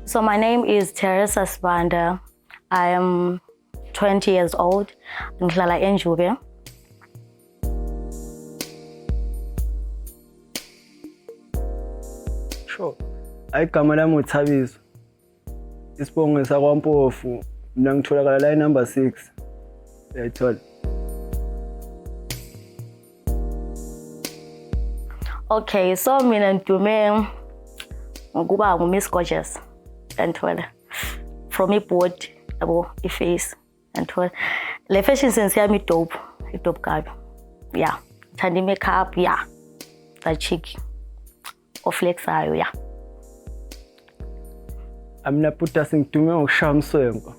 So my name is Teresa Sibanda. I am 20 years old. Ngihlala eNjube. Sure. Hayi, igama lami uThabiso. Isibongo sakwaMpofu. Mina ngitholakala la number 6. Uyayithola. Okay, so mina ngidume ngokuba ngu-Miss Gorgeous. Yanthola. From i-board, yabo, i-face. Yanthola. Le fashion sense yami i-dope, i-dope kabi. Yeah. Ngithanda i-makeup, yeah. That chick oflexayo, yeah. Amina Putasi ngidume ngokushaya umswenko.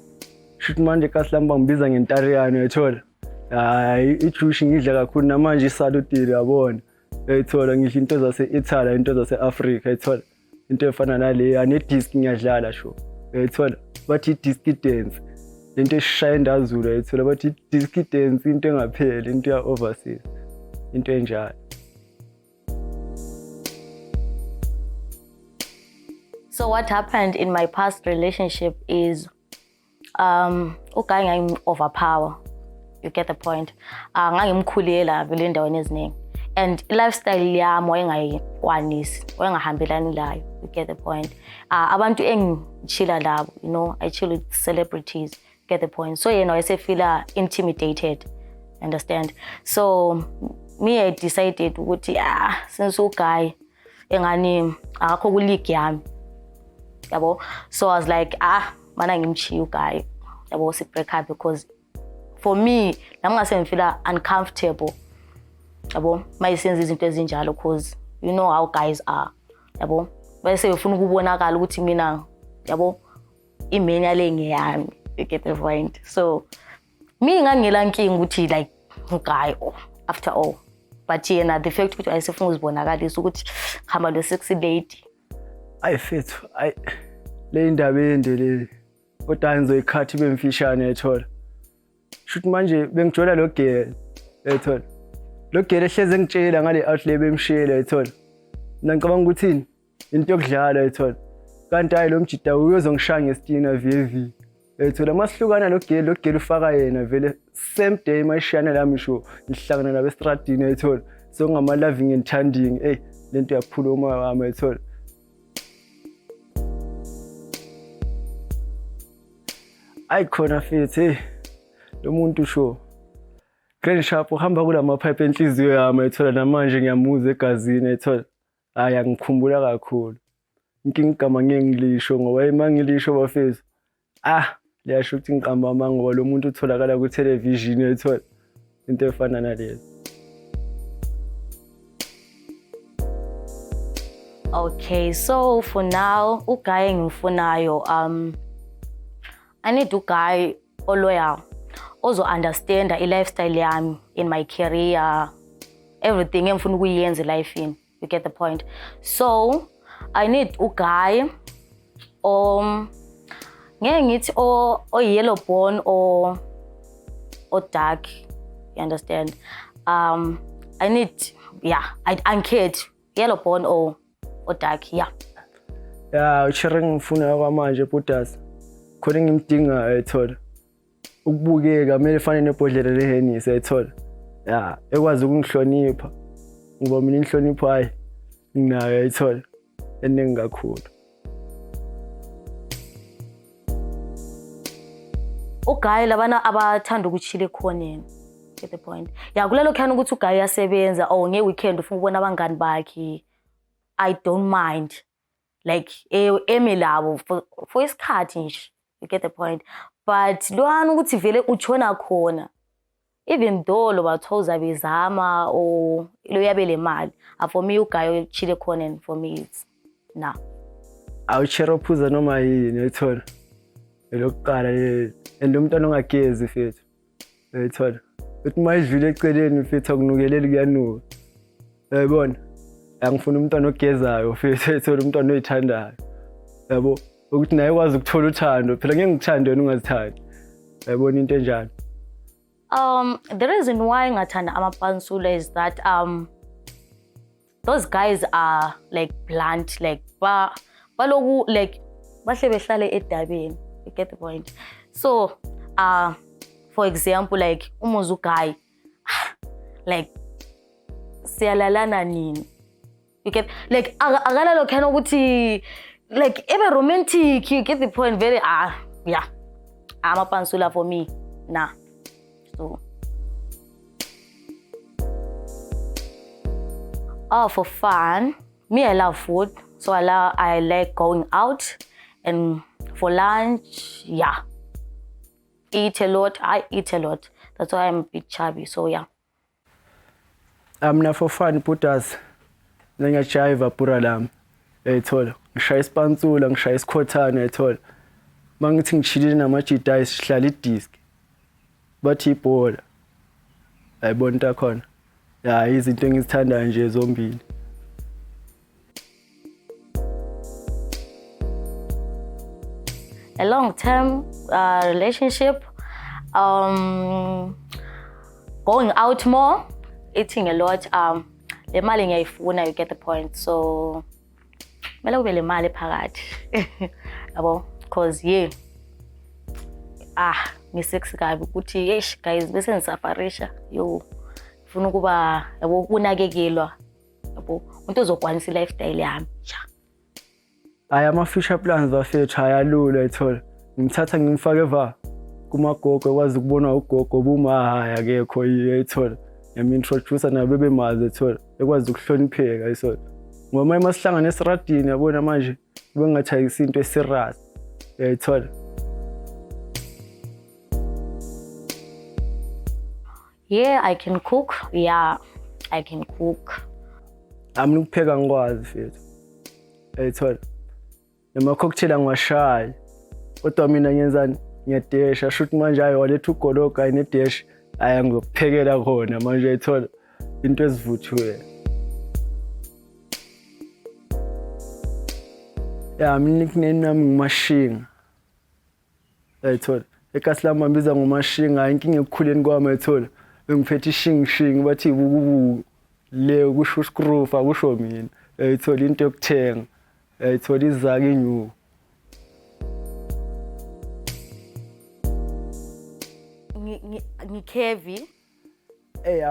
Shuthi manje kasi lami bangibiza ngentariyane, uyayithola. Hayi, ijuice ngidla kakhulu namanje isalutile, yabona. Uyayithola, ngisho into zase-Italy, into zase-Africa, uyayithola. Into efana naleya, ne-disc ngiyadlala sho. Uyayithola. Bathi i-disc dance. Lento eshaya endazulu, uyayithola, bathi i-disc dance into engapheli, into ya overseas. Into enjalo. So what happened in my past relationship is uguy ngangim overpower. You get the point. Ngangimkhulela vele endaweni eziningi. And lifestyle yami wayengayikwanisi, wayengahambelani layo. You get the point. Abantu engichilla labo, I chill with celebrities. Get the point. So yena wayesefila intimidated. Understand? So me, I decided ukuthi since uguy engani akakho ku league yami. Yabo. So I was like, mana ngimchiya uguy. Yabo, si break up because for me nami ngase ngifila uncomfortable. Yabo, mayisenza izinto ezinjalo because you know how guys are. Yabo, bese befuna ukubonakala ukuthi mina, yabo, imenya le ngeyami. You get the point. So me ngangela nkinga ukuthi like guy, oh, after all. But yena the fact ukuthi ayisefuna ukuzibonakalisa ukuthi hamba lo sexy lady. Ayi fethu, ayi le indaba ende le. Kodwa ngizoyikhatha ibe mfishane, uyayithola. Shuthi manje bengijola lo girl, uyayithola. Lo girl ehleze ngitshela ngale outlay bemshiyela, uyayithola. Mina ngicabanga ukuthi into yokudlala, uyayithola. Kanti hayi, lo mjida uyozongishaya ngesitina VV. Uyayithola, masihlukana lo girl, lo girl ufaka yena vele same day mayishiyana lami sho ngihlangana nabo estradini, uyayithola. So ngama loving and thanding, hey lento yaphula umoya wami, uyayithola. Ayi khona fethu, hey lo muntu sho Grand Sharp uhamba kulama pipe enhliziyo yami, ayithola, namanje ngiyamuzwa egazini, ayithola. Hayi, angikhumbula kakhulu. Inkinga igama ngeke ngilisho ngoba uma ngilisho bafethu, liyasho ukuthi ngiqamba amanga ngoba lo muntu utholakala ku-television, uyayithola, into efana nalezo. Okay, so for now uguy engimfunayo, I need uguy oloyal, ozo understand i-lifestyle yami in my career, everything engifuna ukuyenza elifini. You get the point. So I need uguy ngeke ngithi o yellow bone or dark, you understand? I need, yeah, I angikhethi yellow bone or dark, yeah. Ya, ushere ngifuna kwamanje Budas. Khona engimdingayo, ayithola. Ukubukeka kumele efane nebhodlela leHennessy, ayithola. Ya, ekwazi ukungihlonipha. Ngoba mina inhlonipho hayi nginayo, ayithola. Eningi kakhulu. Uguy labana abathanda ukuchila ekhoneni. Get the point. Ya, kulelo khana ukuthi uguy uyasebenza or nge-weekend ufuna ukubona abangani bakhe. I don't mind. Like eme labo for isikhathi nje. You get the point. But lwana ukuthi vele utshona khona. Even though lo batho uzabezama or lo yabe le mali. For me uguy uchile khona for me it's nah. Awuchere ophuza noma yini, uyayithola. Elokuqala leli. And umntwana ongagezi mfethu. Uyayithola. Uthi uma idlule eceleni mfethu akunukeleli, kuyanuka. Uyayibona? Angifuna umntwana ogezayo mfethu, uyayithola, umntwana oyithandayo. Yabo, ukuthi naye ukwazi ukuthola uthando. Phela ngeke ngikuthande wena ungazithandi. Uyayibona into enjalo. The reason why ngathanda amapansula is that those guys are like blunt, like ba baloku like Bahle behlale edabeni. You get the point? So, for example, like umuzi uguy, like siyalalana nini? You get like akala lokhana ukuthi like ebe romantic, you get the point? Very yeah. Amapansula for me. Nah. So oh, for fun, me, I love food. So I like going out and for lunch, yeah. Eat a lot. I eat a lot. That's why I'm a bit chubby. So yeah. Mina for fun putas ngiyajiva pura lami uyayithola, ngishaya isipansula, ngishaya isikhothane, uyayithola. Uma ngithi ngishilile namajita sihlala idiski, bathi ibhola, ayibona into yakhona. Ya, izinto engizithandayo nje zombili. A long-term relationship, going out more, eating a lot. Le mali ngiyayifuna, you get the point. So kumele kube le mali phakathi, yabo, cause yeah, ngi-sexy kabi ukuthi eish guys bese ngisafarisha yo, ngifuna ukuba yabo ukunakekelwa, yabo, umuntu ozokwanisa i-lifestyle yami. Yeah. Hhayi, ama-future plans bafethu ayalula, uyayithola. Ngimthatha ngimfake va kumagogo, ekwazi ukubonwa ugogo buma, hhayi akekho, uyayithola. Ngiyam-introduce nabo bebemazi, uyayithola, ekwazi ukuhlonipheka, uyayithola. Ngoba uma sihlangana esiradini, yabona manje kube ngathi ayisiyo into e-serious, uyayithola. Yeah, I can cook. Yeah, I can cook. Mina ukupheka angikwazi mfethu, uyayithola. Nama-cocktail angiwashayi, kodwa mina ngiyenzani, ngiyadesha. Shuthi manje hhayi waletha ugologo kanye nedeshi, hhayi ngizokuphekela khona manje, uyayithola, into ezivuthiwe. Ya, mina nickname yami nguMashinga, uyayithola. Ekasi lami bambiza ngoMashinga, hhayi inkinga ekukhuleni kwami, uyayithola. Bengiphethe ishingishingi bathi ibukubuku le kusho uskrufa, kusho mina, uyayithola, into yokuthenga, uyayithola, izaka inyuku. Ngi-curvy. Ey,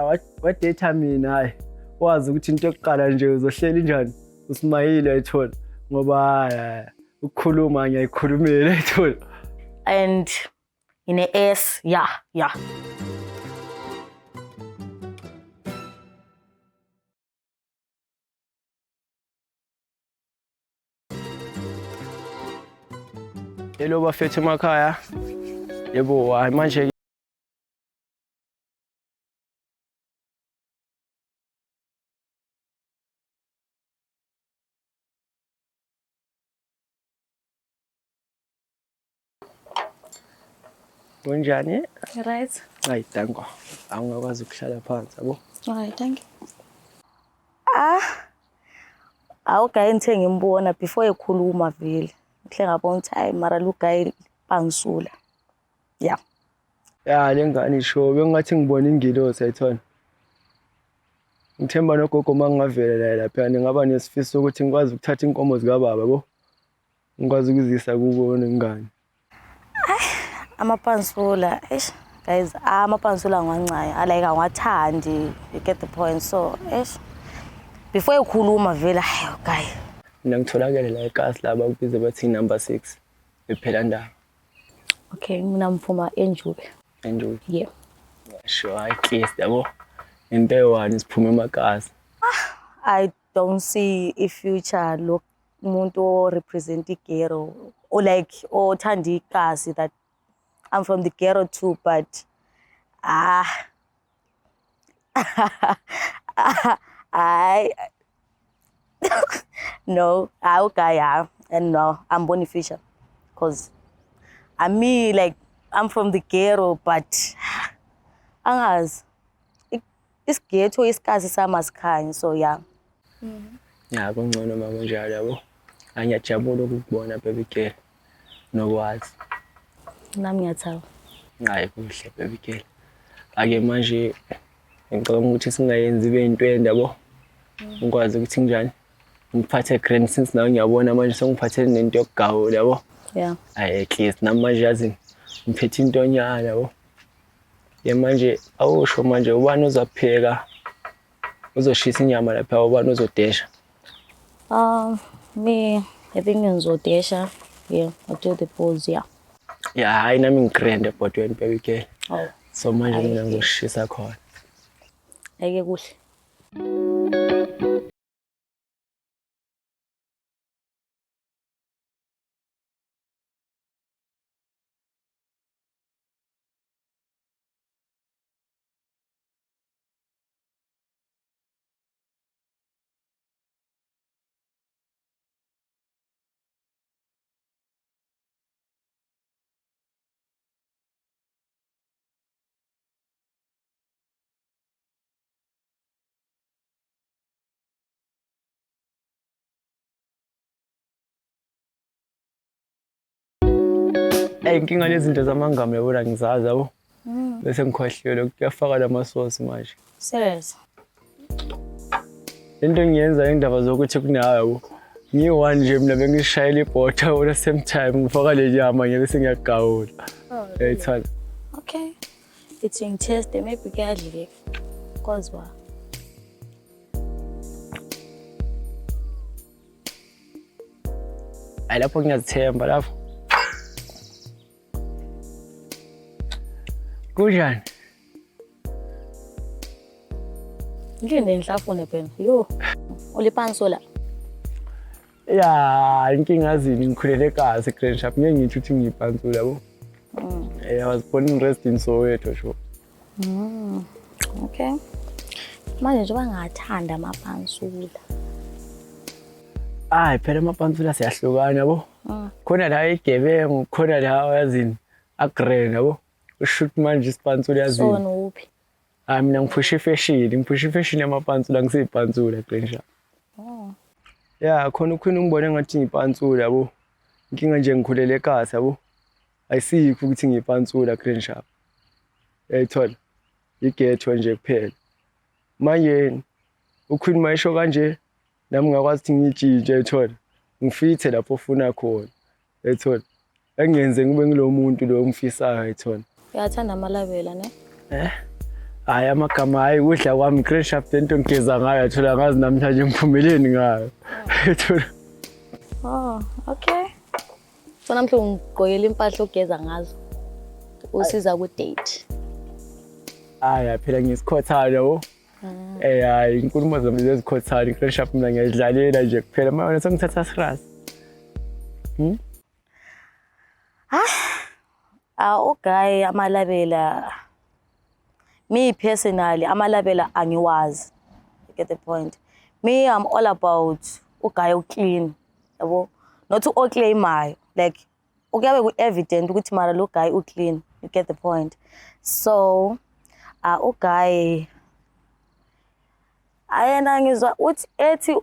wadate mina, hhayi wazi ukuthi into yokuqala nje uzohlela njani, usimayile, uyayithola, ngoba hhayi ukukhuluma ngiyayikhulumela, uyayithola. And ngine-S, yeah, yeah. Hello bafethu emakhaya. Yebo, hayi manje kunjani? Right. Hayi, danko. Angakwazi ukuhlala phansi, yabo. Alright, thank you. Awu guy ngithe ngimbona before ekhuluma vele. Ngihle ngabona ukuthi hayi mara lo guy pansula. Yeah. Ya, le ngane isho bengathi ngibona ingilosi, ayithola. Ngithemba nogogo uma ngingavela la lapha ngingaba nesifiso sokuthi ngikwazi ukuthatha inkomo zikababa, yabo. Ngikwazi ukuzisa kubo nengane. Amapansula, eish guys, amapansula ngiwancane, I like angiwathandi, you get the point. So, eish before ekhuluma vele, hayi guy. Mina ngitholakele la ekasi la bakubiza bathi number 6 ePhelandaba. Okay, mina ngiphuma eNjube. Enjube. Yeah. Sure, at least yabo. Into eyi-one siphume emakasi. I don't see i future lo umuntu o represent ighetto or like othanda ikasi, that I'm from the ghetto too, but I no, I okay, yeah, and no, I'm born future, cause I mean like I'm from the ghetto, but angazi isighetto isikasi sami asikhanyi, so yeah. Ya, kungcono uma kunjalo, yabo. Ngiyajabula ukukubona baby girl. Nokwazi. Nami ngiyathaba. Hayi kuhle baby girl. Ake manje ngicabanga ukuthi singayenzi ibe into ende, yabo. Ngikwazi ukuthi njani. Ngiphathe grand since nawe ngiyabona manje sengiphathele nento yokugawula yabo. Yeah. Ayi at least nami manje yazi ngiphethe intonyana yabo. Ye manje awusho manje ubani ozapheka uzoshisa inyama lapha ubani ozodesha. Me, I think ngizodesha. Yeah, I'll do the balls, yeah. Ya hayi nami ngigrand ebhodweni baby girl. Oh, So manje mina ngizoshisa khona. Ayike kuhle. Ey inkinga lezinto zamangami yabona ngizazi yabo. Bese ngikhohliwe kuyafaka lamasosi manje. Serious? Into engiyenza indaba zokuthi kunayo yabo. Ngiyi-one nje mina bengishayela ibhoda at the same time ngifaka le nyama ngibe sengiyagawula. Uyayithola? Okay. Ithi ngitheste maybe kuyadleka. Kozwa. Hayi lapho ngiyazithemba lapho. Kunjani? Ngilinde ngihlafune phela. Yo. Ulipansula. Ya, inkinga zini ngikhulele ekasi Grand Sharp. Ngeke ngitsho ukuthi ngiyipansula yabo. I was born and raised in Soweto sho. Okay. Manje njengoba ngathanda amapansula. Hayi phela amapansula siyahlukana yabo. Khona la igebengu, khona la yazini agrand yabo. Ushoot manje isipansula So yazini. wena uphi? Hayi mina ngiphusha ifashion, ngiphusha ifashion yamapansula ngisiyipansula Grand Sharp. Ya khona ukhwini ungibone ngathi ngiyipansula yabo. Inkinga nje ngikhulele ekasi yabo. Ayisikho ukuthi ngiyipansula Grand Sharp. Uyayithola? Ighetto nje kuphela. Manje ukhwini mayisho kanje nami ngakwazi ukuthi ngiyitshintshe uyayithola? Ngifithe lapho ofuna khona. Uyayithola? Engenze ngibe ngilo muntu lo ongifisayo uyayithola? Uyathanda amalabela ne? Eh? Hayi amagama hayi kudla kwami Grand Sharp lento ngigeza ngayo yathola ngazi namhlanje ngiphumeleni ngayo. Uyayithola? Oh, okay. So namhlanje ungigqokela impahla ogeza ngazo. Usiza ku date. Hayi phela ngisikhothana yabo. Eh hayi inkulumo zami zezikhothana Grand Sharp mina ngiyadlalela nje kuphela manje sengithatha serious. Ah, uguy amalabela. Me personally, amalabela angiwazi. You get the point. Me, I'm all about uguy uclean. Yabo? Not oclaimayo. Like okuyabe ku-evident ukuthi mara lo guy uclean. You get the point. So, uguy ayena ngizwa uthi ethi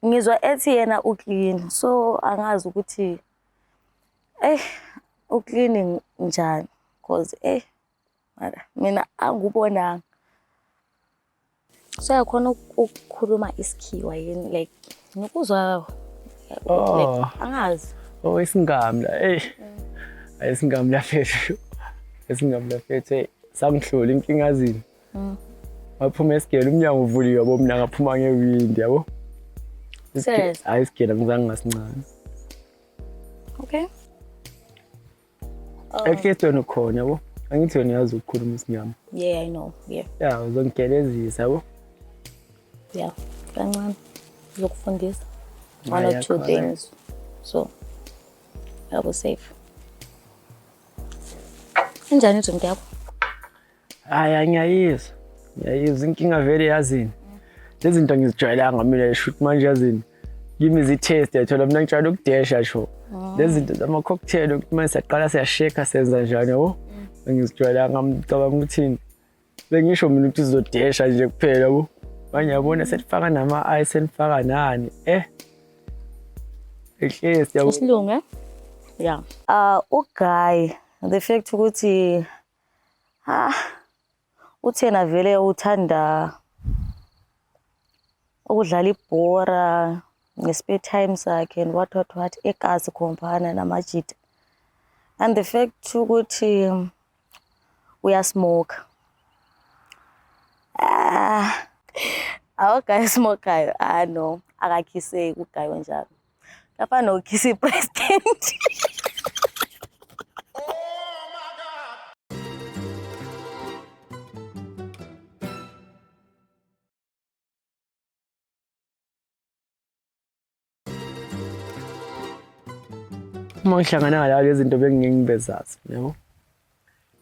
ngizwa ethi yena uclean. So angazi ukuthi uclean njani cause mara mina angubonanga. So yakhona ukukhuluma isikhiwa yini like ngikuzwa Oh. like angazi. Oh isingamla eh. Ayisingamla fethu. Isingamla fethu eh sangihlula inkinga zini. Waphuma esigele umnyango uvuliwe yabo mina ngaphuma ngewindi yabo. Serious? Hayi isigele ngizange ngasincane. Okay. At least wena ukhona yabo. Angithi wena uyazi ukukhuluma isinyama. Yeah, I know. Yeah. Ya uzongigelezisa yabo. Yeah. Kancane ngizokufundisa one or Hayi, two yakhona. things. So yabo safe. Injani drink yakho? Hayi ngiyayizwa. Ngiyayizwa inkinga vele yazini. Lezi zinto ngizijwayelanga mina shoot manje yazini. Kimi zi-taste yathola mina ngijwayele ukudesha sho. Lezi zinto zama-cocktail ukuthi manje siyaqala siyasheka senza njani yabo. Ngizijwayelanga ngicabanga ukuthini. Bengisho mina ukuthi uzodesha nje kuphela yabo. Manje yabona selifaka nama-ice selifaka nani eh. At least yabo. Isilungu eh? Yeah. Uguy the fact ukuthi uthena vele uthanda ukudlala ibhora. Nge-spare time sakhe and what what what, ekasi khompana namajita. And the fact ukuthi uyasmoke. Ah, awu-guy smokayo, ah no, akakhiseki u-guy onjalo. Kafana nokukhisa i-president. Uma ngihlangana ngalawo lezi zinto bengingeke ngibe zazi, yabo.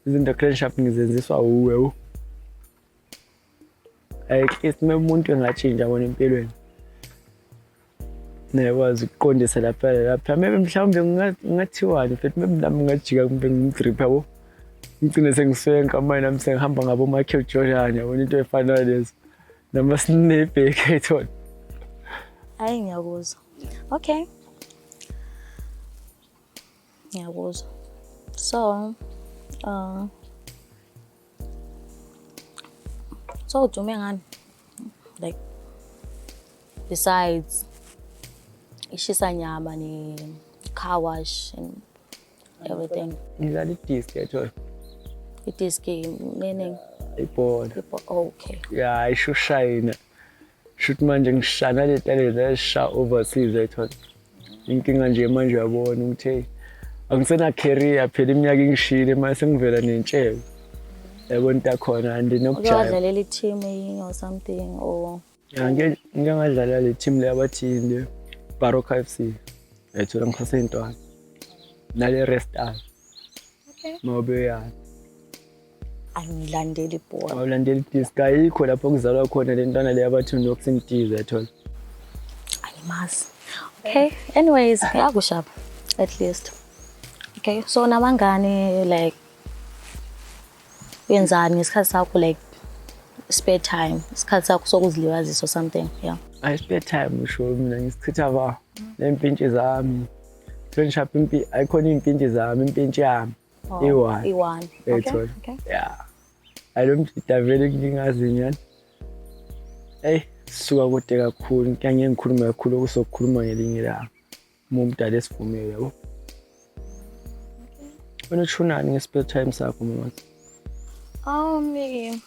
Izinto clean sharp ngizenziswa wuwe wu. At least uma umuntu engatshintsha bona empilweni. Nekwazi ukuqondisa lapha lapha. Maybe mhlawumbe ngingathiwani futhi maybe nami ngingajika kumbe ngimgrip yabo. Ngigcine sengiswenka manje nami sengihamba ngabo Michael Jordan yabona into efana nalezo. Nama snapback ayithola. Hayi, ngiyakuzwa. Okay. Ngiyakuzwa. So, so udume ngani? Like besides ishisa nyama ne car wash and everything. Ngidlala idiski yathola. Idiski meaning Ibhola. Okay. Ya ishushayina. Shuthi manje ngishana le talent esha overseas ayithola. Inkinga nje manje uyabona ukuthi hey angisena career phela iminyaka ingishile manje sengivela nentshebe. Yabona into yakhona and Uke nokujaya. wadlalela i-team eyinye or something or Ya ngike ngadlala le team le abathini le Baroka FC. Ayithola ngisaseyintwana. Nale rest up. Okay. Mawube ya. Angilandeli ibhola. Awulandeli idiski ayikho lapho kuzalwa khona le ntwana le abathi Nox Mdiza ayithola. Angimazi. Okay. Anyways, yakushapa at least. Okay, so nabangani, like wenzani ngesikhathi sakho, like spare time, isikhathi sakho sokuzilibazisa or something, yeah? I spare time usho mina ngisichitha ba nempintshi zami. Friendship impi ayikhona impintshi zami, impintshi yami. Oh, I-one. I-one. Okay. Uyayithola. Okay. Yeah. Alo mjida vele ngingazi nyani. Ey, sisuka kude kakhulu, ngeke ngikhulume kakhulu okusokukhuluma ngelinye ilanga. Uma umdala esivumile yabo. Wena ushunani nge-spare time sakho mama? Me.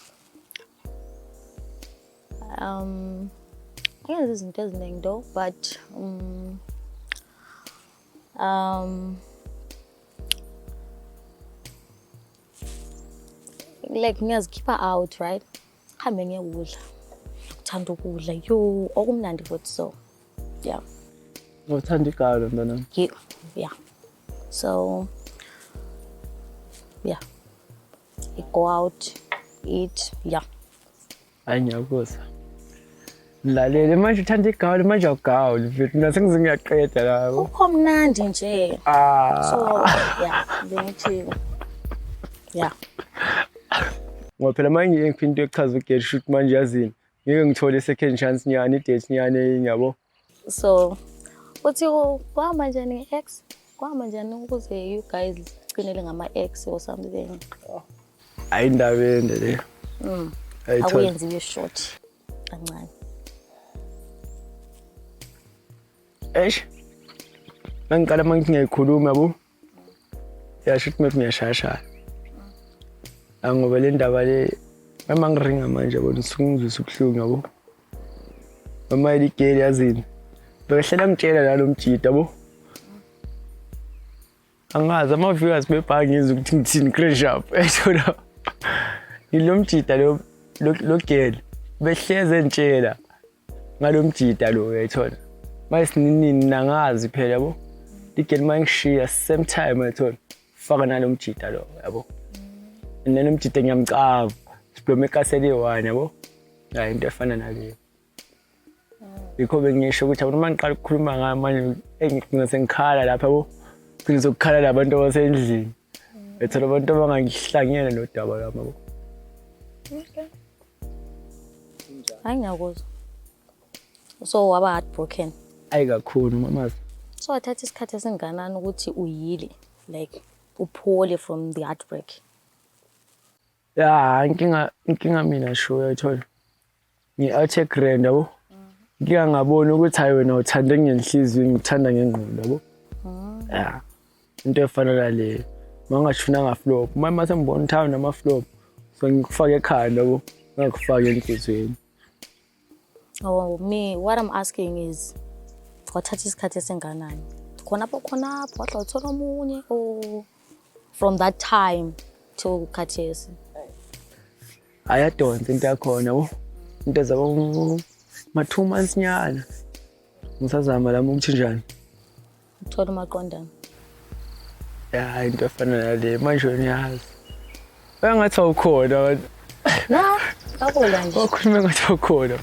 Ngenza izinto eziningi though, but like ngiyazikhipha out, right? Hambe ngiyokudla. Ngithanda ukudla, yo, okumnandi futhi, so yeah. Uthanda igalo mntanami. Yeah. So yeah. I go out, eat, yeah. Hayi ngiyakuzwa. Mlalele manje uthanda igawuli manje awugawuli mfethu mina sengize ngiyaqeda la. Kukho mnandi nje. Ah. So yeah, bengithi yeah. Ngoba phela manje ngeke into echaza uget shoot manje yazini. Ngeke ngithole second chance nyani date nyani enye yabo. So uthi kuhamba njani nge-ex? Kuhamba njani ukuze you guys gcinele ngama-ex or something? Hayi indaba ende le. Ayithola. Akuyenziwe short kancane. Eish. Mangiqala mangithi ngiyayikhuluma yabo. Yasho ukuthi maybe ngiyashayashaya. Ngoba le ndaba le mama ngiringa manje yabo ngisuke ngizwisa ubuhlungu yabo. Mama iligeli yazini. Bekahlela ngitshela nalo mjida yabo. Angazi ama-viewers bebhange ngizwe ukuthi ngithini crash up. Ethola. Ngilo mjida lo lo girl behleze entshela ngalo mjida lo uyayithola. Manje sininini nangazi phela yabo. Igeli mangishiya same time uyayithola. Faka nalo mjida lo yabo. And then umjida ngiyamcava. Siblome ekaseli eyi-one yabo. Hayi into efana naleyo. Yikho bengisho ukuthi yabona uma ngiqala ukukhuluma ngayo manje engigcina sengikhala lapha yabo. Gcina sokukhala labantu abasendlini. Ethola abantu abangangihlangene nodaba lwami yabo. Okay. Hayi ngiyakuzwa. So waba heartbroken. Ayi kakhulu mamazi. So wathatha isikhathi esinganani ukuthi uyile, like uphole from the heartbreak? Ya inkinga inkinga mina sho uyayithola. Ngi-out grand yabo. Ngike ngabona ukuthi hayi wena uthande ngenhliziyo, ngikuthanda ngengqondo, yabo. Ya, into efana naleyo. Uma ngashuna nga-flop, uma mase ngibona ukuthi hayi unama-flop, so ngikufake ekhanda, yabo, ngakufaka enhliziyweni. Oh, me, what I'm asking is, kwathatha isikhathi esinganani? Khonapho khonapho wahle wathola omunye or from that time till khathesi? Ayadonsa into yakhona, yabo. Into zabo ma 2 months nyana. Ngisazama lami ukuthi njani. Uthola umaqondana. Ya, into efana nale manje wena uyazi. Engathi awukhona. Na, akula nje. Wakhuluma engathi awukhona.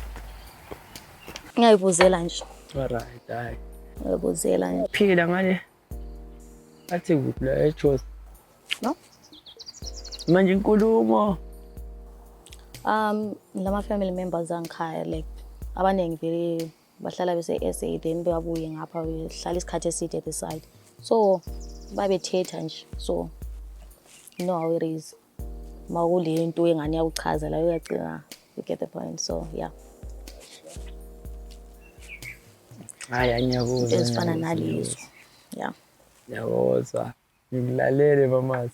Ngiyayibuzela nje. Alright, hayi. Ngiyayibuzela nje. Phila ngale. Athi kuphi la eJozi? No? Manje inkulumo. Lama family members angikhaya, like abaningi vele bahlala bese SA, then babuye ngapha behlala isikhathi eside at the side. So babethetha nje. So you know how it is. Makule into engane yakuchaza la uyagcina, you get the point. So yeah. Hayi, ngiyakuzwa. Ezifana nalezo. Yeah. Ngiyakuzwa. Ngikulalele mamazi.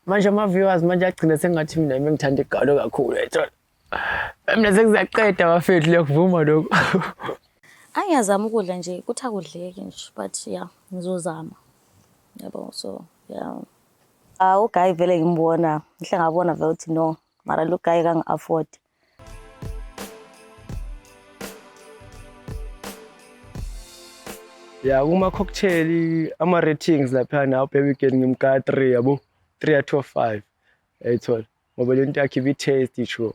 Manje ama viewers manje agcina sengathi mina ngithanda igalo kakhulu, yayithola. Mina sengizaqeda bafethu, liyakuvuma lokho. Angiyazama ukudla nje, kuthi akudleki nje, but yeah, ngizozama. Yabo, so yeah. Uguy vele ngimbona, ngihle ngabona vele ukuthi no, mara lo guy kangi-afford. Ya, kuma cocktail ama ratings lapha nawo baby girl ngimka 3, yabo, 3 out of 5. Yayithola. Ngoba le nto yakhe ibi-taste sure.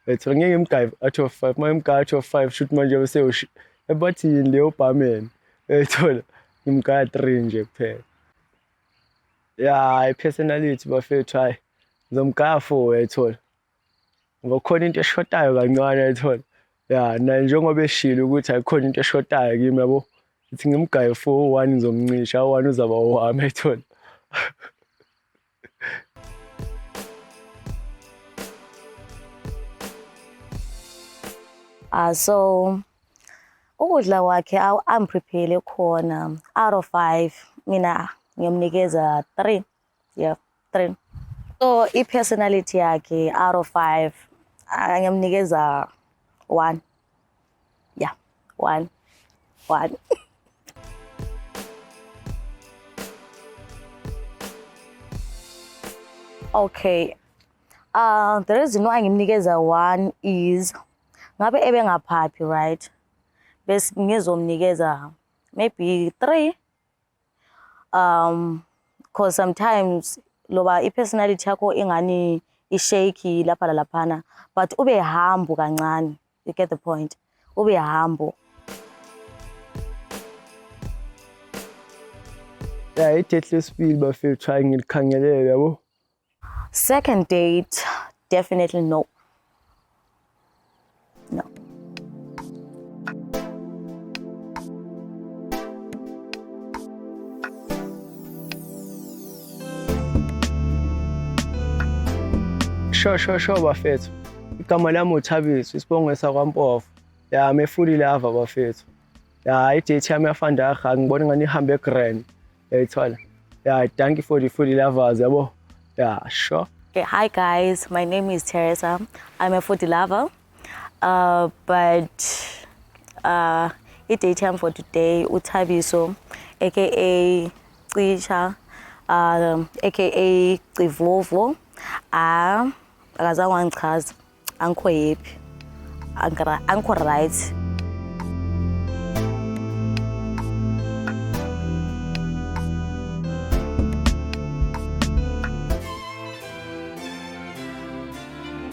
Yayithola, ngeke ngimgaye out of 5. Uma ngimgaya out of 5 shoot manje bese ebathi yini leyo bhameni. Yayithola, ngimgaya 3 nje kuphela. Ya, i-personality bafethu, hayi ngizomgaya 4, yayithola. Ngoba khona into eshotayo kancane, yayithola. Ya, naye njengoba eshilo ukuthi ayikhona into eshotayo kimi, yabo. Ithi ngimgaye 4, 1 ngizomncisha, 1 uzaba owami, yayithola. So ukudla kwakhe amprepare khona out of 5 mina ngiyamnikeza 3. Yeah, 3. So i-personality yakhe out of 5 ngiyamnikeza 1. Yeah, 1. 1. Okay. The reason why ngimnikeza 1 is ngabe ebengaphaphi, right? Bese ngizomnikeza maybe 3. Because sometimes loba i-personality yakho ingani i-shaky lapha laphana, but ube humble kancane. You get the point. Ube humble. Yeah, i-date lesibili bafethu, hayi ngilikhangelele, yabo. Second date, definitely no. No. Sure, sure, sure bafethu. Igama lami uThabiso, isibongo sakwaMpofu. Ya, mefuli lava bafethu. Ya, i-date yami yafandaga, ngibona ngani ihambe grand. Yayithola. Ya, thank you for the foodie lovers, yabo. Ya, sure. Okay, hi guys, my name is Teresa. I'm a foodie lover. But i-date yami for today uThabiso, aka Cisha, aka Civovo. Akazange wangichaza, angikho happy. Angikho right.